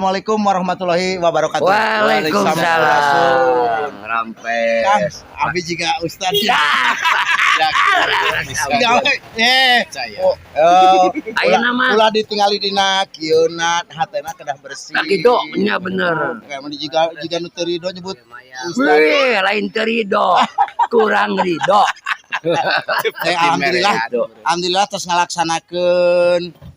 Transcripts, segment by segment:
Assalamualaikum warahmatullahi wabarakatuh. Waalaikumsalam. Kang, Rampes. abi juga ustad. Ya. Gawe. Eh, Saya. oh, eh, Ayeuna mah. Ulah ditinggali dina kieuna, hatena kedah bersih. Tah kitu nya, bener. Kayak mun jiga jiga nu teu rido nyebut ustad. Wih, lain teu rido. Kurang rido. Eh, alhamdulillah. Alhamdulillah terus ngalaksanakeun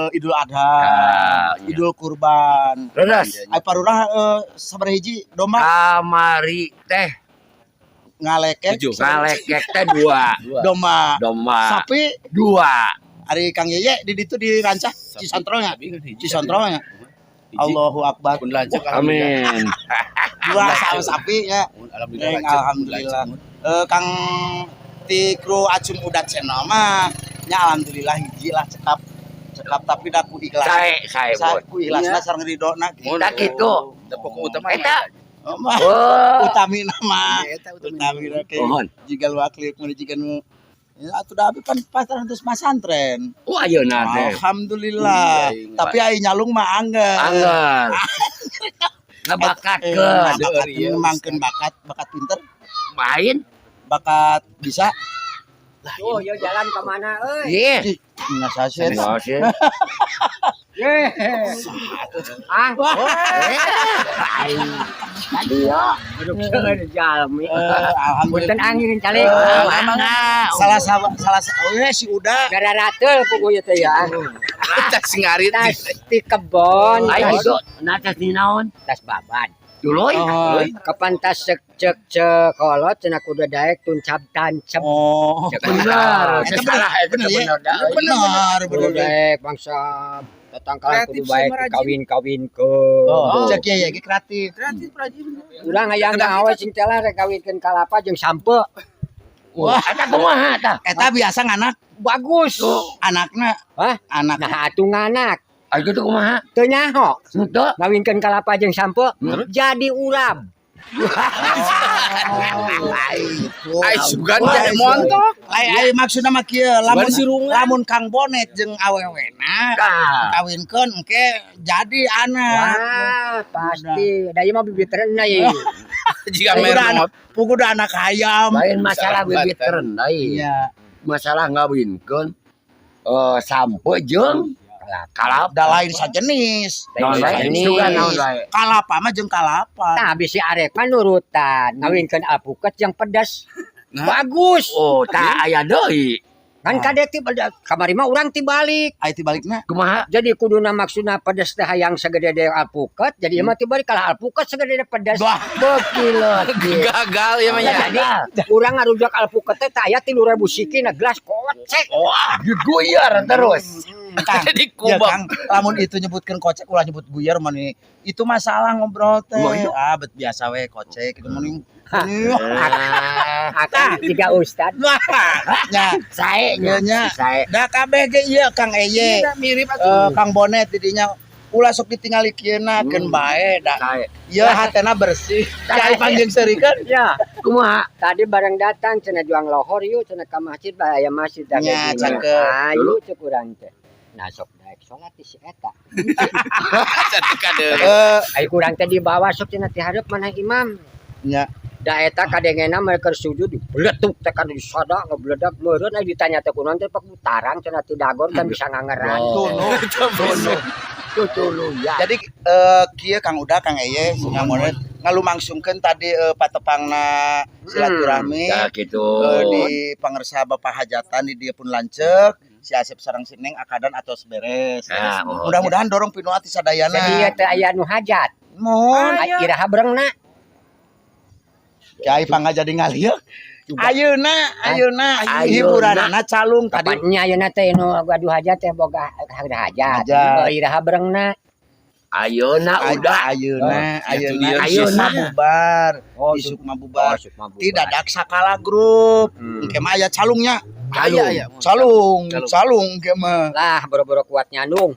Idul Adha, Ah, iya. Idul Kurban. Leres. Ai parurah sabaraha hiji domba? Kamari teh Ngalekek? Tujuh. Ngalekek teh dua. Domba. Domba. Sapi? Dua. Ari Kang Yeye di ditu di Rancah Cisontrolnya. Cisontrolnya. Allahu Akbar. Pun lanjut. Amin. Dua sama sapi ya. Alhamdulillah. Eh, alhamdulillah. Eh, Kang ti kru Acum Udat Channel mah nya alhamdulillah hiji lah, cekap cekap, tapi da ku ikhlas. Sae sae. Sa Bud. ku ikhlasna sareng ridona gitu. Tah kitu. Pokok utama. Eta. Oh, mah Oh. utamina mah. Eta utamina. Utamina ke Mohon. jiga luak liuk mun jiga nu ya atuh da abi pan pasar terus masantren. Oh, ayeuna teh. Alhamdulillah. Iya, Tapi ai nyalung mah angger. Angger. Ngabakatkeun. Bakat Iya, ngembangkeun bakat, bakat pinter, Main. Bakat bisa. Oh, yo jalan kemana euy? Iya. Ih, nggak sih. Nggak sih. Ye. Ah, Aing. Tadi yo. duduk seueur jalmi. Eh, alhamdulillah. Punten angin calik. Eh, Mangga. Salah salah salah, oh, ya, si Uda. Gara rateul puguh ieu teh ya. Tas ngarit. Tas ti kebon, Aing tas, itu natas ni naon? Tas baban. Tuluy. Oh. Kapan tas cek cek cek kolot cenah kudu daek tuncap tancep. Oh. Cek Bener. Eta Salah eta bener, ya. bener dah. Benar, Kudu bener. daek bangsa tatangkalan kudu Kreatif baik sama rajin. kawin-kawinkeun. Oh, cek ya ya ge kreatif. Kreatif, rajin. Urang hayang gawe sing telah rek kawinkeun kalapa jeung sampe. Wah, eta kumaha tah? Eta biasa nganak Bagus. Anakna. Hah? Anak. Nah, atuh nganak. Aing kitu kumaha? Teu nyaho. Henteu. Ngawinkeun kalapa jeung sampe jadi urab. Itu. Ai sugan Wah, jadi montok. Ai ai maksudna mah kieu, lamun Sugan sirungan. Lamun Kang Bonet jeung awewena Tah. kawinkeun engke jadi anak. Wah, pasti. Da ieu mah bibit rendah ieu. Jika Puguh da anak, mermot. puguh da anak hayam. Lain masalah bibit rendah. Iya. Masalah ngawinkeun sampe jeung kalapa. Da lain sajenis. Naon bae? Sajenis. Sugan naon bae? Kalapa mah jeung kalapa. Tah bisi arek mah nurutan, ngawinkeun alpukat yang pedas. Nah. Bagus. Oh, tah aya deui. Kan kade ti kamari mah urang tibalik. Ai tibalikna. Kumaha? Jadi kuduna maksudna pedas teh hayang segede de alpukat, jadi ieu mah tibalik kalah alpukat segede de pedas. Wah, Beuki leutik. Gagal ya mah ya. Jadi urang ngarujak alpukat teh aya 3000 siki na gelas kocek. Wah, diguyar terus. Kang, Jadi ya, kubang. Kang, lamun itu nyebutkeun kocek ulah nyebut guyar mah nih. Itu masalah ngobrol teh. Wah, iya. Ah, bet biasa we kocek itu mending. Ah, Akang tiga ustad. Wah, nya, sae nya, nya. nya. Sae. Da kabeh ge ieu Kang Eye. Tidak mirip Eh, atuh. Kang Bonet didinya ulah sok ditingali kieuna keun bae da. Sae. Ieu hatena bersih. Cai panjang seurikeun. Ya, Kumaha? Tadi bareng datang cenah juang lohor yuk cenah ka masjid bae aya masjid da Nya, kayak gini. cakep. Ayo cek urang teh. Nah, sok daek salat di si eta. Satu kade. Eh, Ayo kurang teh di bawah sok cenah ti hareup mana imam. Nya. Da eta kadengena mereka sujud dibeletuk teh kan disada ngebledak meureun aya ditanya teh kunaon teh pak tarang cenah ti dagor kan bisa ngangeran. Tunu. Tunu. Tutulu ya. Jadi kieu Kang Uda, Kang Eye, Kang Bonet ngalumangsungkeun tadi patepangna silaturahmi. Ya gitu. Di pangersa Bapak hajatan di dia pun lanceuk si Asep sareng si Neng akadan atos beres. Ya, oh. Mudah-mudahan dorong pinuati sadayana. Jadi ieu teh aya nu hajat. Mohon. Ay, iraha beurangna. Kiai pangga jadi ngalieu. Ayeuna, ayeuna Ayeuna. hiburanana calung tadi. Kapan nya ayeuna teh nu gaduh hajat teh boga hajat. Hajat. Oh, iraha beurangna. Ayeuna udah. Ayeuna, ayeuna, dia. isuk mah bubar. Oh, Isuk mah bubar. isuk mah bubar. Tidak dak sakala grup. Engke mah aya calungnya. Calung. Aya, aya. Calung, Calung. calung engke mah. Lah, boro-boro kuat nyandung.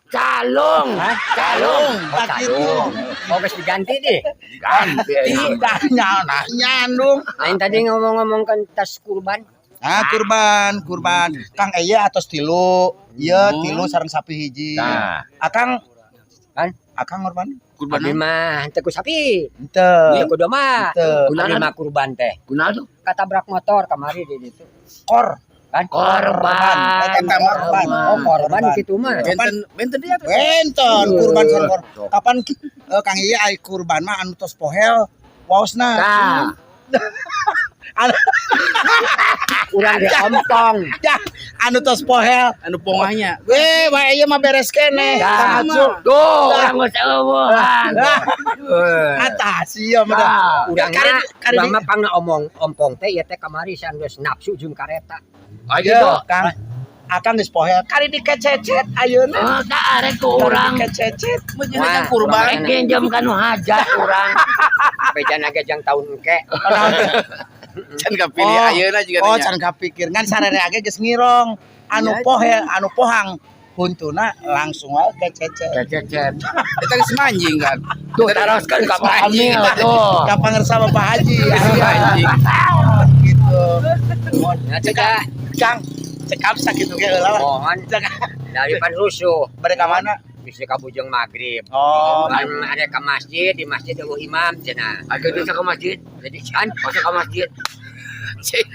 Calung. Calung. Oh, Tak gitu. calung. Oh, geus diganti deh. Ganti. Tidak nyana nyandung. Lain tadi ngomong-ngomong kan tas kurban. Ah, kurban, kurban. Kang Eye atos tilu, ieu tilu sareng sapi hiji. Nah. Akang Kan? Akang ngorban? Kurban Abdi mah henteu ku sapi. Henteu. Henteu ku domba. Henteu. Abdi mah kurban teh. Kunaon tuh? Katabrak motor kamari di ditu. Kor. Kan? Korban. Eta mah korban. Oh, korban kitu mah. Benten benten dia tuh. Benten kurban sareng kor. Kapan Kang Iye ai kurban mah anu tos pohel waosna. Tah. Urang ge ompong. Ya, anu tos pohel. Anu pongahnya. Weh, wae ieu mah beres keneh. Tah. Kang Acum. Tuh, urang geus eueuhan. Atas ieu mah. Tah. Urang Kari- mah kari- urang mah pangna omong ompong teh ieu teh kamari geus nafsu jeung kareta. Ayo Ye, tuh. Kang. Akang geus pohel. Kari dikececet ayeuna. Oh, tah arek ku urang. Kari dikececet. Mun Wah, kurban. Rek nginjem ka nu hajat urang. Bejana ge jang taun engke. Can kapilih Oh. ayeuna juga Oh, tanya. can kapikir ngan sarere ge geus ngirong. Anu Iya, pohel, anu pohang huntuna langsung wae kececet. Cecet. Eta geus manjing kan. Tuh taroskeun ka Pak Amil tuh. Ka pangersa Bapak Haji. Manjing. Gitu. Ya cekap. Kang, cekap sakitu ge heula lah. Mohon dari pan rusuh. Bade ka mana? Bisa ka bujeng maghrib. Oh, Kan ada ke masjid, di masjid eueuh imam cenah. Ayo bisa ke masjid. Jadi kan Masa ke masjid.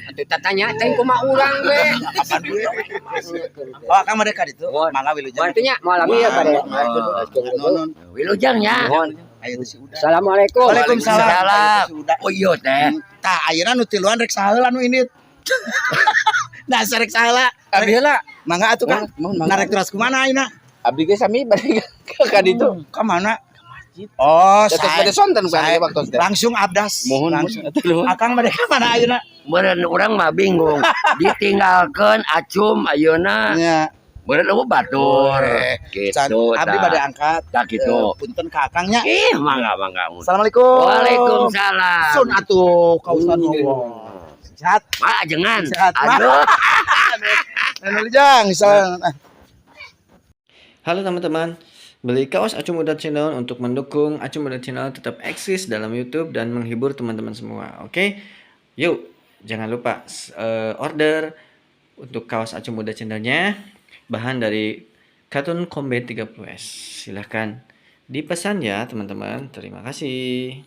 atuh tatanya teh kumaha urang we. kapan dulu? Oh, Akang bade ka ditu. Mohon. Mangga wilujeng. Mohon nya moal lami ya bade. Nuhun. Wilujeng ya. Mohon. Ayo si udah. Assalamualaikum. Waalaikumsalam. Waalaikumsalam. Ayo si udah. Oh iya teh. Tah ayeuna nu tiluan rek saheula nu indit. Nah, rek saheula. Abdi heula. Mangga atuh Kang. Mohon mangga. Narek teras kumana ayeuna? Abdi ge sami bade ka ditu. Ka mana? Oh, Datos bade sonten kan saya- waktu teh. Langsung abdas. Mohon langsung. mohon. Akang bade ka mana ayeuna? Meureun urang mah bingung. Ditinggalkeun Acum ayeuna. Nya. Meureun eueuh batur. Can, Gitu. abdi bade angkat. Tah gitu. Punten ka Akang nya. Ih, mangga mangga. Assalamualaikum. Waalaikumsalam. Sun atuh ka Ustaz. Sehat. Mak ajengan. Sehat. Aduh. Anu Lijang, salam. Halo teman-teman, beli kaos Acum Udat Channel untuk mendukung Acum Udat Channel tetap eksis dalam YouTube dan menghibur teman-teman semua. Oke, yuk jangan lupa order untuk kaos Acum Udat Channelnya, bahan dari Katun Combat 30S. Silahkan dipesan ya teman-teman. Terima kasih.